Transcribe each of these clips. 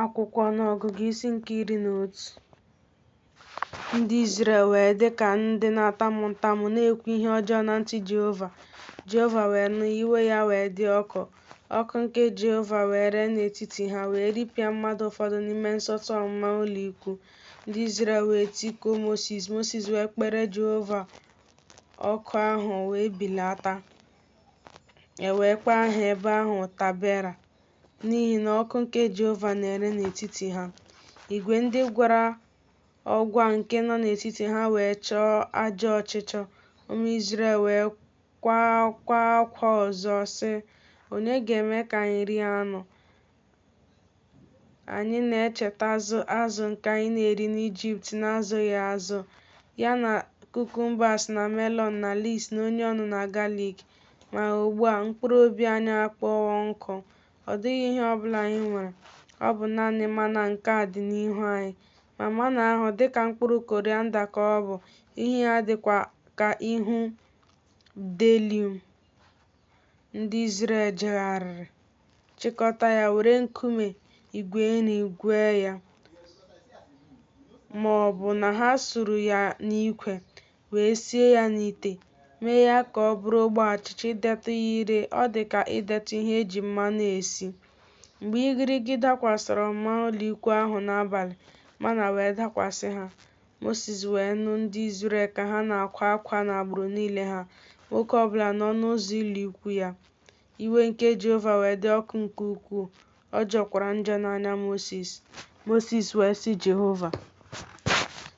Akwụkwọ Ọnụọgụgụ isi nke 11. Ndị Izrel wee dị ka ndị na-atamu ntamu, na-ekwu ihe ọjọọ na ntị Jehova. Jehova wee nụ ya, iwe ya wee dị ọkụ. Ọkụ nke Jehova wee ree n'etiti ha, wee ripịa mmadụ ụfọdụ n'ime nsọtụ ọmụma ụlọikwuu. Ndị Izrel wee tikuo Mosis, Mosis wee kpere Jehova, ọkụ ahụ wee bilata. E wee kpọọ aha ebe ahụ Tabera, n'ihi na ọkụ nke Jehova na-ere n'etiti ha. Igwe ndị gwara ọgwa nke nọ n'etiti ha wee chọọ ajọ ọchịchọ. Ụmụ Izrel wee kwaakwa akwa ọzọ, sị, Onye ga-eme ka anyị rie anụ? Anyị na-echeta azụ nke anyị na-eri n'Ijipt n'azụghị azụ, ya na cucumbers na melon na leeks na onion na galik. Ma ugbu a, mkpụrụ obi anyị akpọwo nkụ, ọ dịghị ihe ọ bụla anyị nwere, ọ bụ naanị mana nke a dị n'ihu anyị. Ma mana ahụ dị ka mkpụrụ korianda ka ọ bụ, ihu ya dịkwa ka ihu bdelium. Ndị Izrel jegharịrị, chịkọta ya, were nkume igwe nri gwee ya, ma ọ bụ na ha suru ya n'ikwe, wee sie ya n'ite, mee ya ka ọ bụrụ ogbe achịcha, idetụ ya ire ọ dị ka idetụ ihe e ji mmanụ esi. Mgbe igirigi dakwasịrị ọmụma ụlọikwuu ahụ n'abalị, mana wee dakwasị ha. Mosis wee nụ ndị Izrel ka ha na-akwa akwa n'agbụrụ niile ha, nwoke ọ bụla n'ọnụ ụzọ ụlọikwuu ya. Iwe nke Jehova wee dị ọkụ nke ukwuu, ọ jọkwara njọ n'anya Mosis. Mosis wee sị Jehova,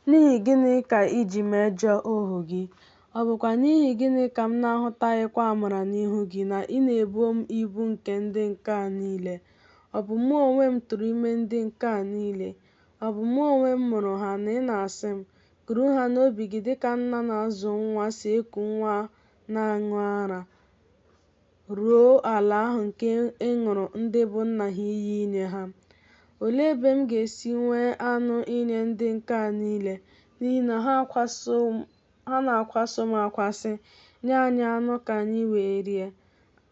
N'ihi gịnị ka i ji mejọọ ohu gị? Ọ bụkwa n'ihi gịnị ka m na-ahụtaghịkwa amara n'ihu gị, na ị na-ebo m ibu nke ndị nke a niile? Ọ bụ mụ onwe m tụrụ ime ndị nke a niile? Ọ bụ mụ onwe m mụrụ ha, na ị na-asị m, Kuru ha n'obi gị dị ka nna na-azụ nwa si eku nwa na-aṅụ ara, ruo ala ahụ nke ị ṅụụrụ ndị bụ nna ha iyi inye ha? Olee ebe m ga-esi nwee anụ inye ndị nke a niile? N'ihi na ha na-akwaso m akwa, sị, Nye anyị anụ ka anyị wee rie!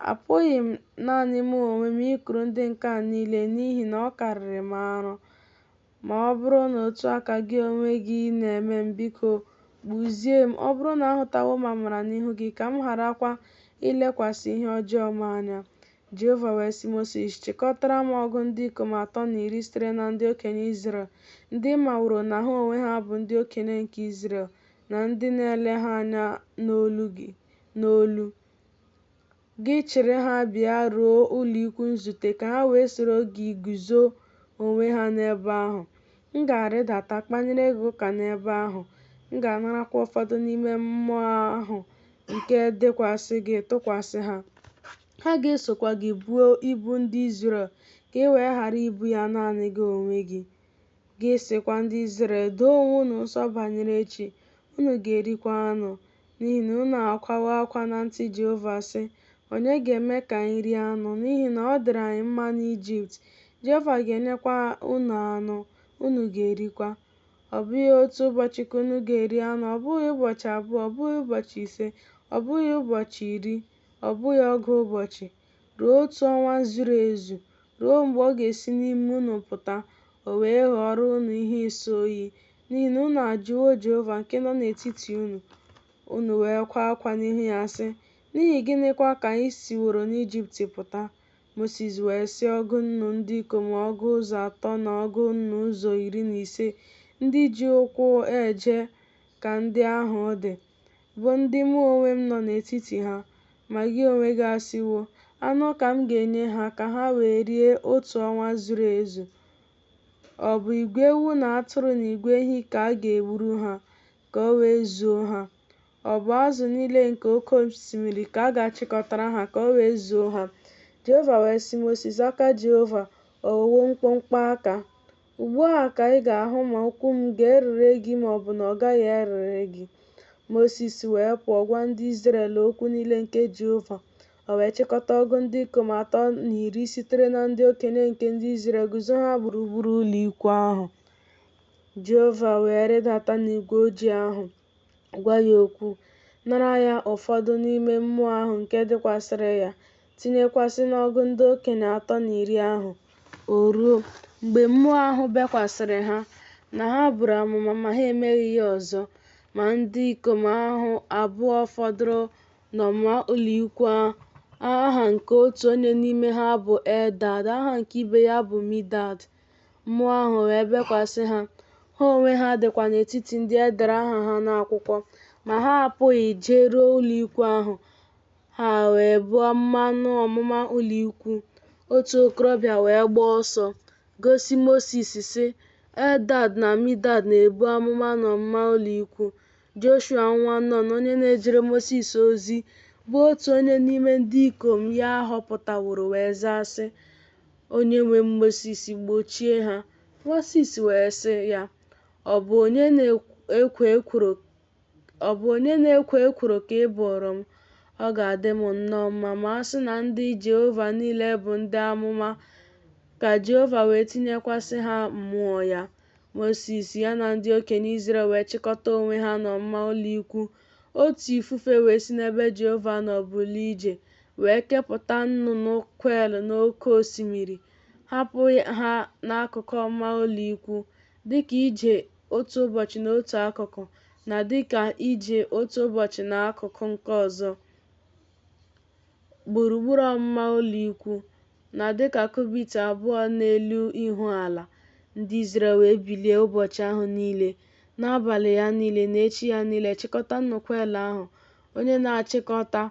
Apụghị m naanị mụ onwe m ikuru ndị nke a niile, n'ihi na ọ karịrị m arọ. Ma ọ bụrụ na otu a ka gị onwe gị na-eme m, biko, gbuzie m, ọ bụrụ na ahụtawo m amara n'ihu gị, ka m gharakwa ilekwasị ihe ọjọọ m anya. Jehova wee sị Mosis, Chịkọtara m ọgụ ndị ikom atọ na iri sitere na ndị okenye Izrel, ndị ị maworo na ha onwe ha bụ ndị okenye nke Izrel, na ndị na-ele ha anya n'olu. Gị chịrị ha bịa ruo ụlọikwuu nzute, ka ha wee soro gị guzo onwe ha n'ebe ahụ. M ga-arịdata kpanyere gị ụka n'ebe ahụ, m ga-anarakwa ụfọdụ n'ime mmụọ ahụ nke dịkwasị gị tụkwasị ha. Ha ga-esokwa gị buo ibu ndị Izrel, ka i wee ghara ibu ya naanị gị onwe gị. Gị sịkwa ndị Izrel, Doo onwe unu nsọ banyere echi, unu ga-erikwa anụ. N'ihi na unu akwawo akwa na ntị Jehova, sị, Onye ga-eme ka anyị rie anụ? N'ihi na ọ dịrị anyị mma n'Ijipt. Jehova ga-enyekwa unu anụ, unu ga-erikwa. Ọ bụghị otu ụbọchị ka unu ga-eri anụ, ọ bụghị ụbọchị abụọ, ọ bụghị ụbọchị ise, ọ bụghị ụbọchị iri, ọ bụghị ọgụ ụbọchị, ruo otu ọnwa zuru ezu, ruo mgbe ọ ga-esi n'ime unu pụta, o wee ghọọrọ unu ihe ịsọ oyi, n'ihi na unu ajụwo Jehova nke nọ n'etiti unu. Unu wee kwaa akwa n'ihu ya, sị, N'ihi gịnịkwa ka anyị siworo n'Ijipt pụta? Mosis wee sị ọgụ nnu ndị ikom ọgụ ụzọ atọ na ọgụ nnu ụzọ iri na ise ndị ji ụkwụ eje ka ndị ahụ dị, bụ ndị mụ onwe m nọ n'etiti ha, ma gị onwe gị asịwo, Anụ ka m ga-enye ha ka ha wee rie otu ọnwa zuru ezu. Ọ bụ igwe ewu na atụrụ na igwe ehi ka a ga-egburu ha, ka o wee zuo ha? Ọ bụ azụ niile nke oke osimiri ka a ga-achịkọtara ha, ka o wee zuo ha? Jehova wee sị Mosis, Aka Jehova ọ ghọwo mkpụmkpụ aka? Ugbu a ka ị ga-ahụ ma okwu m ga-erere gị ma ọ bụ na ọ gaghị erere gị. Mosis wee pụọ gwa ndị Izrel okwu niile nke Jehova. O wee chịkọta ọgụ ndị ikom atọ na iri sitere na ndị okenye nke ndị Izrel guzo ha gburugburu ụlọikwuu ahụ. Jehova wee rịdata n'igwe ojii ahụ gwa ya okwu, nara ya ụfọdụ n'ime mmụọ ahụ nke dịkwasịrị ya, tinyekwasị n'ọgụ ndị okenye atọ na iri ahụ. O ruo, Mgbe mmụọ ahụ bịakwasịrị ha, na ha buru amụma, ma ha emeghị ya ọzọ. Ma ndị ikom ahụ abụọ fọdụrụ n'ọmụma ụlọikwuu, aha nke otu onye n'ime ha bụ Eldad, aha nke ibe ya bụ Midad. Mmụọ ahụ wee bịakwasị ha, ha onwe ha dịkwa n'etiti ndị e dere aha ha n'akwụkwọ, ma ha apụghị jeruo ụlọikwuu ahụ. Ha wee buo amụma n'ọmụma ụlọikwuu. Otu okorobịa wee gbaa ọsọ, gosi Mosis, sị, Eldad na Midad na-ebu amụma n'ọmụma ụlọikwuu. Joshua nwa Nọn, onye na-ejere Mosis ozi, bụ otu onye n'ime ndị ikom ya họpụtaworo, wee zaa, sị, Onyenwe m Mosis, gbochie ha. Mosis wee sị ya, Ọ bụ onye na-ekwo ekworo ka ị bụụrụ m? Ọ ga-adị m nnọọ mma ma a sị na ndị Jehova niile bụ ndị amụma, ka Jehova wee tinyekwasị ha mmụọ ya. Mosis, ya na ndị okenye Izrel wee chịkọta onwe ha n'ọmụma ụlọikwuu. Otu ifufe wee si n'ebe Jehova nọ bulie ije, wee kepụta nnụnụ kwel n'oke osimiri, hapụ ha n'akụkụ ọmụma ụlọikwuu, dị ka ije otu ụbọchị n'otu akụkụ, na dị ka ije otu ụbọchị n'akụkụ nke ọzọ, gburugburu ọmụma ụlọikwuu, na dị ka kubit abụọ n'elu ihu ala. Ndị Izrel wee bilie ụbọchị ahụ niile, n'abalị ya niile, na echi ya niile, chịkọta nnụnụ kwel ahụ. Onye na-achịkọta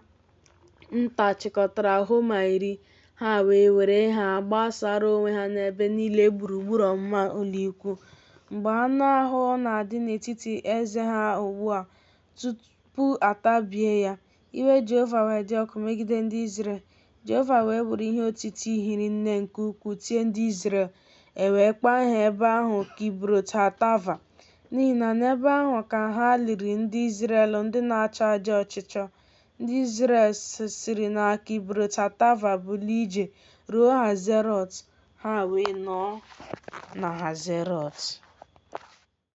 nta chịkọtara homa 10, ha wee were ha gbasara onwe ha n'ebe niile gburugburu ọmụma ụlọikwuu. Mgbe anụ ahụ na-adị n'etiti eze ha ugbu a tupu a tabie ya. Iwe Jehova wee dị ọkụ megide ndị Izrel. Jehova wee were ihe otiti hiri nne nke ukwuu tie ndị Izrel. E wee kpọọ aha ebe ahụ Kibrot-hatava, n'ihi na n'ebe ahụ ka ha liri ndị Izrel ndị na-achọ ajọ ọchịchọ. Ndị Izrel siri na Kibrot-hatava bulie ije ruo Hazerọt, ha wee nọọ na Hazerọt.